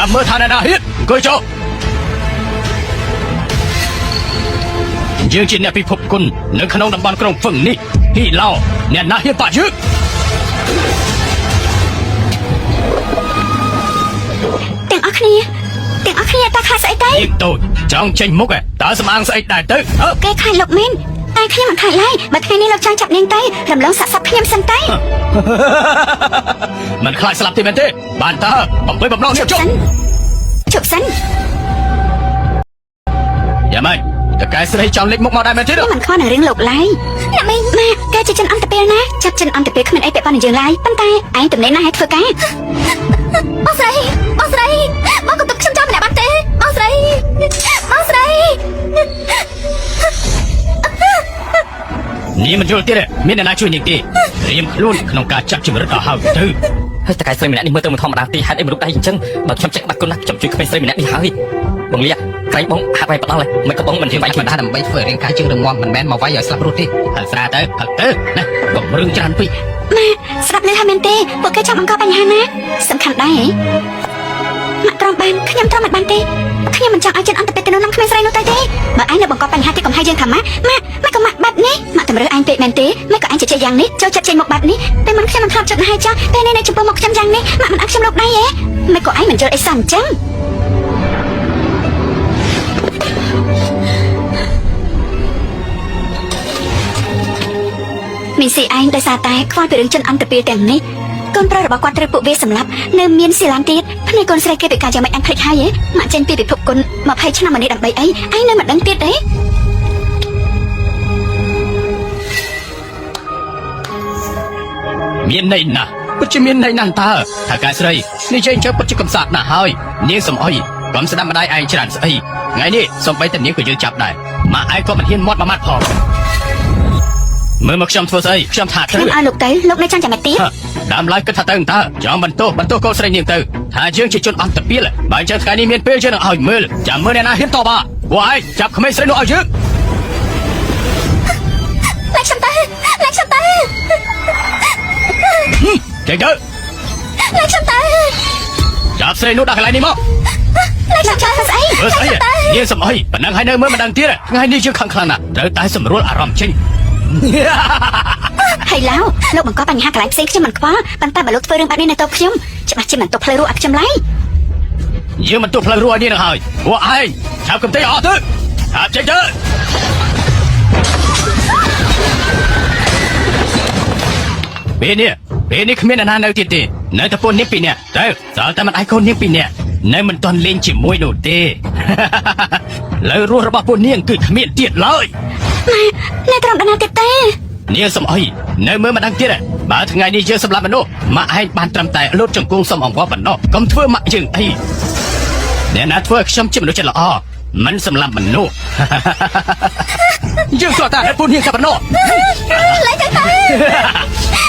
ចាំមើលថាអ្នកណាហ៊ានអង្គុយចុះយើងជាអ្នកពិភពគុណនៅក្នុងតំបន់ក្រុងហ្វឹងនេះហ៊ីឡោអ្នកណាហ៊ានបាក់យើង ទាំងអស់គ្នាទាំងអស់គ្នាតើខ្លាចស្អីទៅ នាងតូចចង់ចេញមុខឯតើសំអាងស្អីដែរទៅអើ គេខ្លាចលោកមែនតែខ្ញុំមិនខ្លាចឡើយបើថ្ងៃនេះលោកចង់ចាប់នាងទៅរំលងសាក់សពខ្ញុំសិនទៅ មិនខ្លាចស្លាប់ទេមែនទេបានតើបំពេញបំណងនេះចុះ សិនជប់សិន យ៉ាងម៉េចតកែស្រីចង់លេចមុខមកដែរមែនទេ ខ្ញុំមិនខ្វល់នឹងរឿងលោកឡើយអ្នកមីងម៉ាក់គេជាចិនអន្តពេលណាចាប់ចិនអន្តពេលគ្មានអីពាក់ព័ន្ធនឹងយើងឡើយប៉ុន្តែឯងទំនេរណាស់ឲ្យធ្វើការ បងស្រីបងស្រីបងក៏ទុកខ្ញុំចោលម្នាក់បានទេបងស្រីបងស្រី នាងមិនយល់ទៀតទេមានអ្នកណាជួយនាងទេត្រៀមខ្លួនក្នុងការចាប់ជំរិតដល់ហើយទៅ ហើយតកែស្រីម្នាក់នេះមើលទៅមិនធម្មតាទេហេតុអីមនុស្សដៃអញ្ចឹងបើខ្ញុំចេះក្បាច់គុណណាស់ខ្ញុំជួយក្មេងស្រីម្នាក់នេះហើយបងលៀក្រែងបងហាក់វាយផ្ដល់ហើយមិនក៏បងមិនហ៊ានវាយខ្ញុំ មិនដែរដើម្បីធ្វើរាងកាយជើងរឹងមាំមិនមែនមកវាយឲ្យស្លាប់រស់ទេ ហៅស្រាទៅផឹកទៅណាកុំរឿងច្រើនពេក ម៉ាក់ស្រាប់លឺថាមែនទេពួកគេចង់បង្កបញ្ហាណាសំខាន់ដែរហ៎ម៉ាក់ទ្រាំបានខ្ញុំទ្រាំមិនបានទេខ្ញុំមិនចង់ឲ្យចិនអន្តពេលទៅនោះនាំក្មេងស្រីនោះទៅទេបើឯងនៅបង្កបញ្ហាទីកំហែងយើងថាម៉ាក់ម៉ាក់ម៉ាក់ក៏ម៉ាក់បែបនេះម៉ាក់តម្រូវឯងពេកមែនទេម៉ាក់ក៏ឯងជជែកយ៉ាងនេះចូលចិត្តចេញមកបែបនេះពេលមុនខ្ញុំមិនធ្លាប់ចិត្តណាស់ហើយចាស់ពេលនេះនៅចំពោះមុខខ្ញុំយ៉ាងនេះម៉ាក់មិនឲ្យខ្ញុំលោកដៃហ៎ម៉ាក់ក៏ឯងមិនយល់អីសោះអញ្ចឹង មីស៊ីឯងដោយសារតែខ្វល់ពីរឿងជនអន្តពាលទាំងនេះកូនប្រុសរបស់គាត់ត្រូវពួកវាសម្លាប់នៅមានស៊ីឡានទៀតភ្នែកកូនស្រីគេពិការយ៉ាងម៉េចអញភ្លេចហើយហ៎ម៉ាក់ចេញពីពិភពគុណ20ឆ្នាំមកនេះដើម្បីអីឯងនៅមិនដឹងទៀតទេ មានន័យណាស់ពិតជាមានន័យណាស់តើថាកែស្រីនេះចេញចុះពិតជាកំសាកណាស់ហើយនាងសំអុយកុំស្ដាប់ម្ដាយឯងច្រើនស្អីថ្ងៃនេះសំបីតែនាងក៏យើងចាប់ដែរម៉ាក់ឯងក៏មិនហ៊ានមាត់មួយម៉ាត់ផងមើលមកខ្ញុំធ្វើស្អីខ្ញុំថា ខ្ញុំ ត្រូវ ឲ្យលោកទៅលោកនៅចាំចាំម៉េចទៀត ហ៎ដើមឡើយគិតថាទៅតើចង់បន្ទោសបន្ទោសកូនស្រីនាងទៅថាយើងជាជនអន្តពាលបើអញ្ចឹងថ្ងៃនេះមានពេលយើងនឹងឲ្យមើលចាំមើលអ្នកណាហ៊ានតបពួកឯងចាប់ក្មេងស្រីនោះឲ្យយើង លែកខ្ញុំទៅលែកខ្ញុំទៅ ចេញទៅ លែកខ្ញុំទៅ ចាប់ស្រីនោះដាក់កន្លែងនេះមក លែកខ្ញុំទៅ ធ្វើស្អី មើលស្អីនាងសំអីប៉ុណ្ណឹងហើយនៅមើលមិនដឹងទៀតថ្ងៃនេះយើងខឹងខ្លាំងណាស់ត្រូវតែសម្រួលអារម្មណ៍ចេញ ហើយឡៅលោកបង្កបញ្ហាកន្លែងផ្សេងខ្ញុំមិនខ្វល់ប៉ុន្តែបើលោកធ្វើរឿងបែបនេះនៅតបខ្ញុំច្បាស់ជាមិនទប់ផ្លូវរស់ឲ្យខ្ញុំឡើយ យើងមិនទោះផ្លូវរួចនេះនឹងហើយពួកឯងចាប់កំទេចអស់ទៅចាប់ចេញទៅពេលនេះពេលនេះគ្មានអ្នកណានៅទៀតទេនៅតែពួកនាងពីរនាក់ទៅសល់តែមិនឯងកូននាងពីរនាក់នៅមិនទាន់លេងជាមួយនោះទេ លើរស់របស់ពួកនាងគឺគ្មានទៀតឡើយ ម៉ាក់នៅត្រង់ដល់ណាទៀតទេ នាងសំអុយនៅមើលមិនដឹងទៀតទេបើថ្ងៃនេះយើងសម្លាប់មនុស្សម៉ាក់ឯងបានត្រឹមតែលូតជង្គង់សុំអង្វរប៉ុណ្ណោះកុំធ្វើម៉ាក់យើងអីអ្នកណាធ្វើឲ្យខ្ញុំជាមនុស្សចិត្តល្អមិនសម្លាប់មនុស្ស យើងស្គាល់តែពួកនាងតែប៉ុណ្ណោះ លែកខ្ញុំទៅ